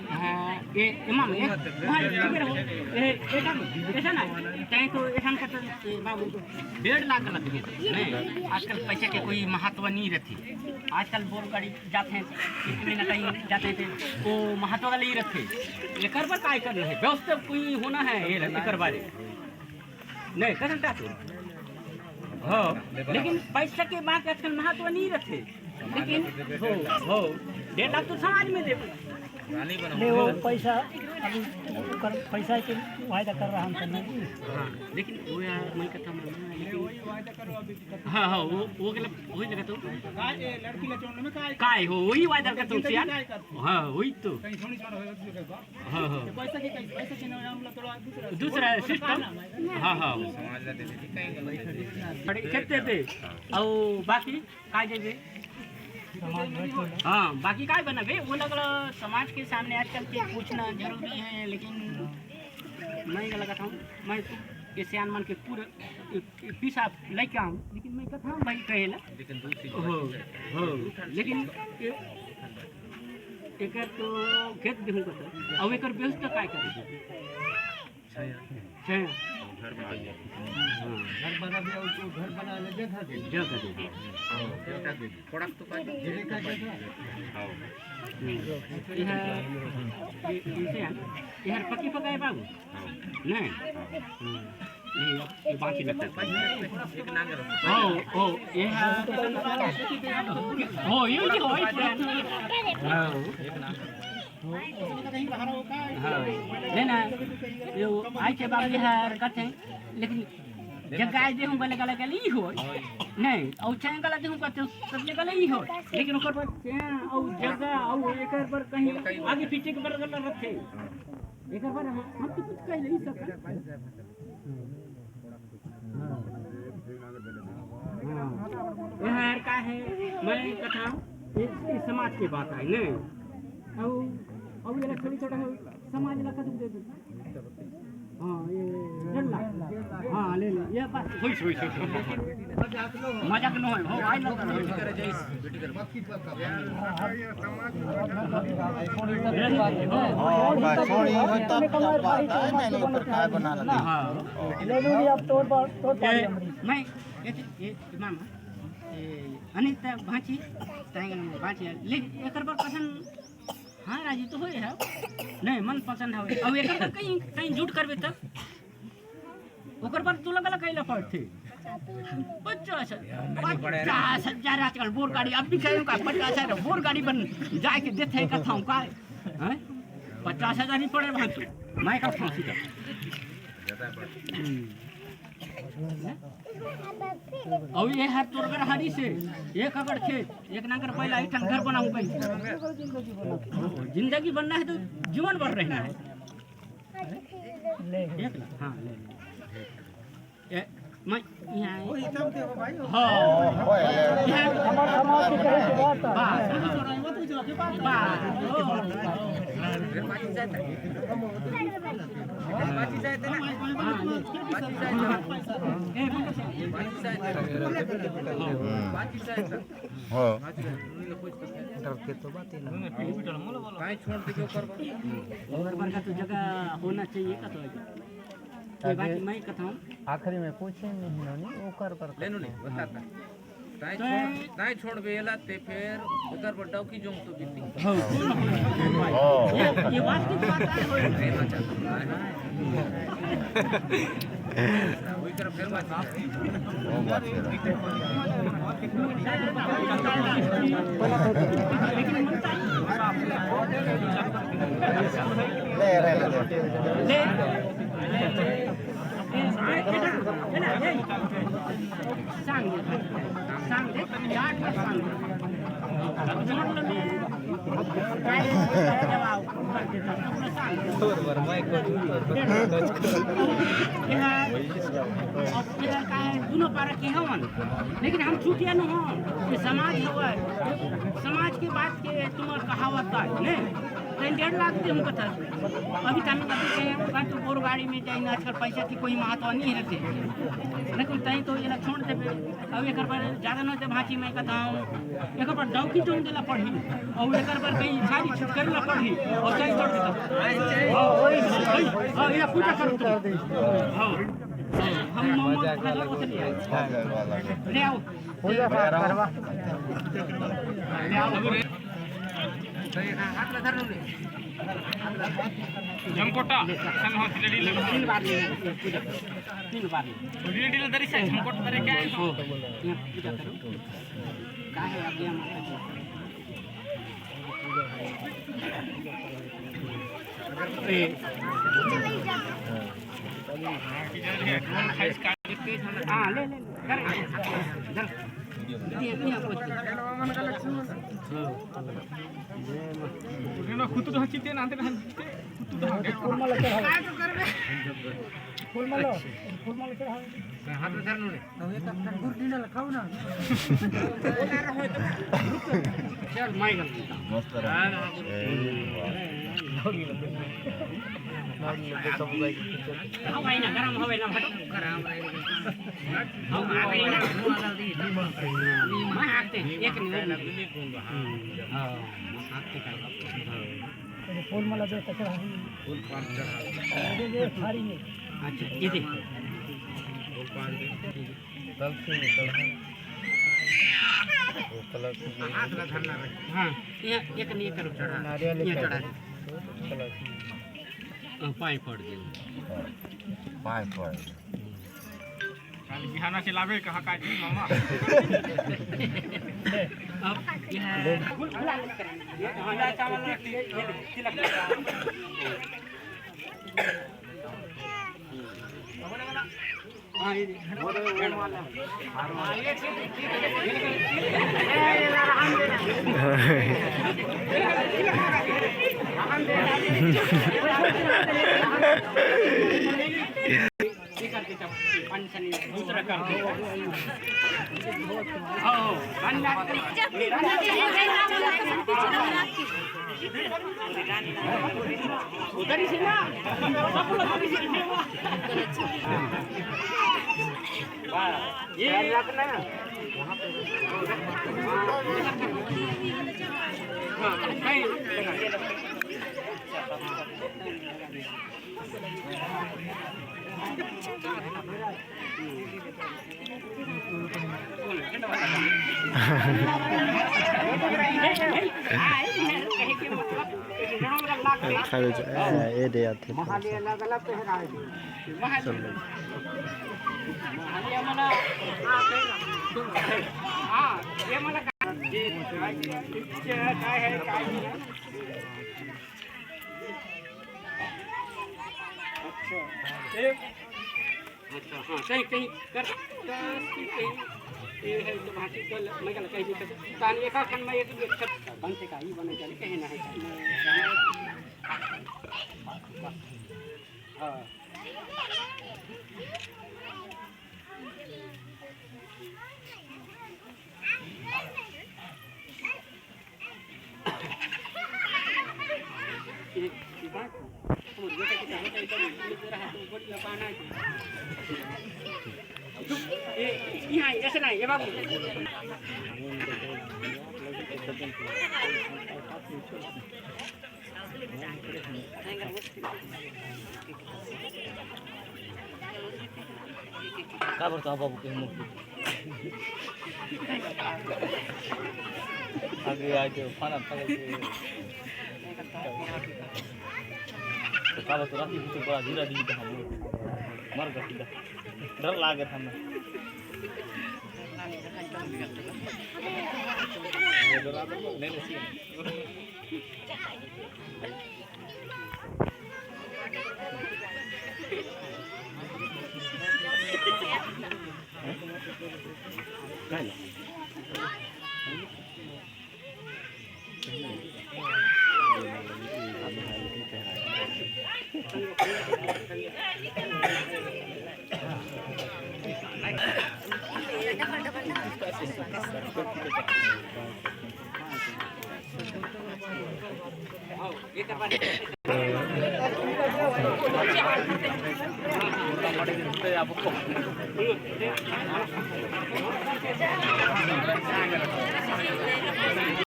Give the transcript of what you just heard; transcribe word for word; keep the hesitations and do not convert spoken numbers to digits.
हाँ, ये इमाम, ये, हाँ, ये, ये, ये, ऐसा ना, चाहे तो ऐसा ना करता, ये बाबू, डेढ़ लाख लग गए। नहीं, आजकल पैसा के कोई महत्व नहीं रहती। आजकल बोर गाड़ी जाते हैं, कितने ना कहीं जाते थे, वो महत्व वाला ही रहते। एकर पर काय करना है, व्यवस्था कोई होना है, ये एकर बारे। नहीं, कसम का तू। हाँ, लेकिन पैसा के बात आजकल महत्व नहीं रहते। लेकिन हो, हो, डेढ़ लाख तो समाज में देबो। नहीं, वो पैसा, अभी ओकर पैसा के वायदा कर रहा हम तो नहीं। हाँ, लेकिन वो यार, मैं कहता हूँ, लेकिन हाँ, हाँ, वो, वो गलत, वही लगा तो। काय हो, वही वायदा करता हूँ यार। हाँ, वही तो। हाँ, हाँ। दूसरा सिस्टम। हाँ, हाँ। बड़ी खेत दे दे। और बाकी काय देबे? हाँ, बाकी काय बनाबे? वो लगल समाज के सामने आजकल के पूछना जरूरी है, लेकिन मैं ये लगा था, मैं ये सियान मन के पूरा पीसा लेके आऊँ, लेकिन मैं कथा भाई कहेला। लेकिन दूसरी हो, हो, लेकिन ए-, एकर तो खेत गेहूं का था, अब एकर बेच तो काय करे? छाया। छाया। घर बना लिया। हाँ। घर बना दिया, उसको घर बना ले, जगह दे। जगह दे। हाँ, जगह दे। थोड़ा तो का जगह का जगह। हाँ। हम्म। ये है, ये, इसे है, ये हर पक्की पकाए बाबू? हाँ। नहीं? हाँ। नहीं, ये बाकी लगता है। एक नांगर। ओ, ओ, ये है। ओ, ये भी हो, ये है। हाँ। हाँ। नहीं ना, ये आज के बाद ये है, कथे, लेकिन जब गाय देहूँ गले गले गले ही हो। नहीं, और चैन गला देहूँ कहते, सब जगह गले ही हो। लेकिन ओकर पर चैन और जगह और एकर पर कहीं आगे पीछे के बरगल रखे। एकर पर हम, हम तो कुछ कह नहीं सकते। हाँ। ये हर का है, मैं कथा, ये, ये समाज के बात है, नहीं? और, और ये छोटी छोटा समाज ला कथम दे दे। हाँ, ये डेढ़ लाख। हाँ, ले ले। ये बस। होइस, होइस, होइस। मजाक न होय। हो, आई लग रहा है। हाँ, बस छोड़ी, वो तब, तब बात है, नहीं, नहीं, पर काय बना लेते हैं। हाँ। ले लो, ये अब तोड़ पा-, तोड़ पा ये, लिया मरीज। मैं, ये, ये, मामा, ये, अनिता भांची, ताई भांची, ले, एकर पर पसंद हाँ, राजी तो होए है। नहीं, मन पसंद हवे। अब एकर बर कहीं, कहीं झूठ करबे त? ओकर बर तू लगल कहीं ला पड़थे। पचास हजार, पचास हजार आजकल बोर गाड़ी, अब भी कहीं का पचास हजार बोर गाड़ी बन जाए के देथे का थाऊ का? हैं? पचास हजार ही पड़े भाई तू। मैं का फांसी का। हम्म। अउ ये हर तोर घर हरी से, एक एकड़ खेत, एक नांगर पहला एक ठन घर बनाऊं कहीं। जिंदगी बनना है तो जीवन भर रहना है। एक ना, हाँ, ले ले। ए, मैं यहाँ आए। हाँ। हमारे समाज के तरफ से बात है। बस। बस। हाँ। डर के तो बात है ना। ओकर बर का तो जगह होना चाहिए का तो। ये बात मैं कथा हूँ। आखिरी में पूछे नहीं, ओकर बर ले नो नहीं, बताता। ताई छोड़, ताई छोड़ बेला ते फेर उधर पर डौकी जोंग तो बीती। हाँ। ये, ये बात की बात है। वही तरफ फेर बात। वो बात है। ले, ले, ले, ले। दोनों पारा के हवन, लेकिन हम छुटिया न हो, ये समाज हवे, समाज के बात के तुम्हार कहावत है, नहीं? डेढ़ लाख दे हमको था। अभी तक अभी कहे, "ओकर तो बोर गाड़ी में जाए ना, आजकल पैसा की कोई महत्व नहीं रहते।" लेकिन तय तो ये ना छोड़ देबे। अब एकर पर ज्यादा न दे भांची मैं कहता हूँ, एकर पर दौकी जोन देला पड़ही, और एकर पर कहीं सारी चीज करे ला पड़ही, और कहीं छोड़ देता। हाँ, हाँ, हाँ, ये पूजा करो तुम। हाँ, हम मोमो खा लो, चलिए। ले आओ। पूजा पाठ करवा। ले आओ। झमकोटा, सन हो, रेडी ले। तीन बार ले, पूजा करो। तीन बार ले। रेडी ले दरी से झमकोटा दरी क्या है? हो, यहाँ पूजा करो। का है आज्ञा माता जी? ए। हाँ, ले, ले, ले। कर, कर। खुद तो हंसी ते नाते हंसी ते, खुद तो हंसी। फूल माला चढ़ाओ। फूल माला, फूल माला चढ़ाओ। हाथ में धर लो रे। अब ये तो अपना गुड़ डीडा खाओ ना। चल, माई कर। मस्त रहा। हाँ, हाँ। ए, वाह। हाँ भाई ना, गरम होवे ना, हट। गरम रहे। हम आ गए ना। मैं आते हैं, एक मिनट। हाँ, मैं आते हैं। फूल माला जो कचरा है। फूल पान चढ़ा। ये, ये थारी में। अच्छा, ये दे। फूल पान दे। तब से निकल। वो कलर से हाथ ला धरना रहे। हाँ, ये एक नहीं करो चढ़ा। नारियल ये चढ़ा। कलर से। हाँ, पाँव पड़ गए। हाँ, पाँव पड़ गए। काल बिहाना चलावे कहा का जी मामा। अब ये हाँ, ये चावल रख ली, ये ले, तिलक। हाँ, ये दे। ये करके जब पानी से नहीं, दूसरा कर दो। हाँ, पानी डाल के। उधर ही से ना। ये रखना। हाँ, नहीं। खा ले जा, ए, ए दे आथे। चल। हाँ, ये मतलब अच्छा, एक। अच्छा, हाँ, कहीं, कहीं कर, कर, कहीं, ये है तो वहाँ से कल, मैं कल कहीं भी कर, तान एक आखन में एक, एक कर, बन से का ही बने जाने, कहीं ना है। हाँ। यहाँ, ऐसे नहीं, ये बाबू। का बरता बाबू के मुंह? आगे आके खाना खा के। का बरता राती कुछ बड़ा धीरा दी तो हम मर गए। डर लागे था हमें। ये डरा तो नहीं, नहीं।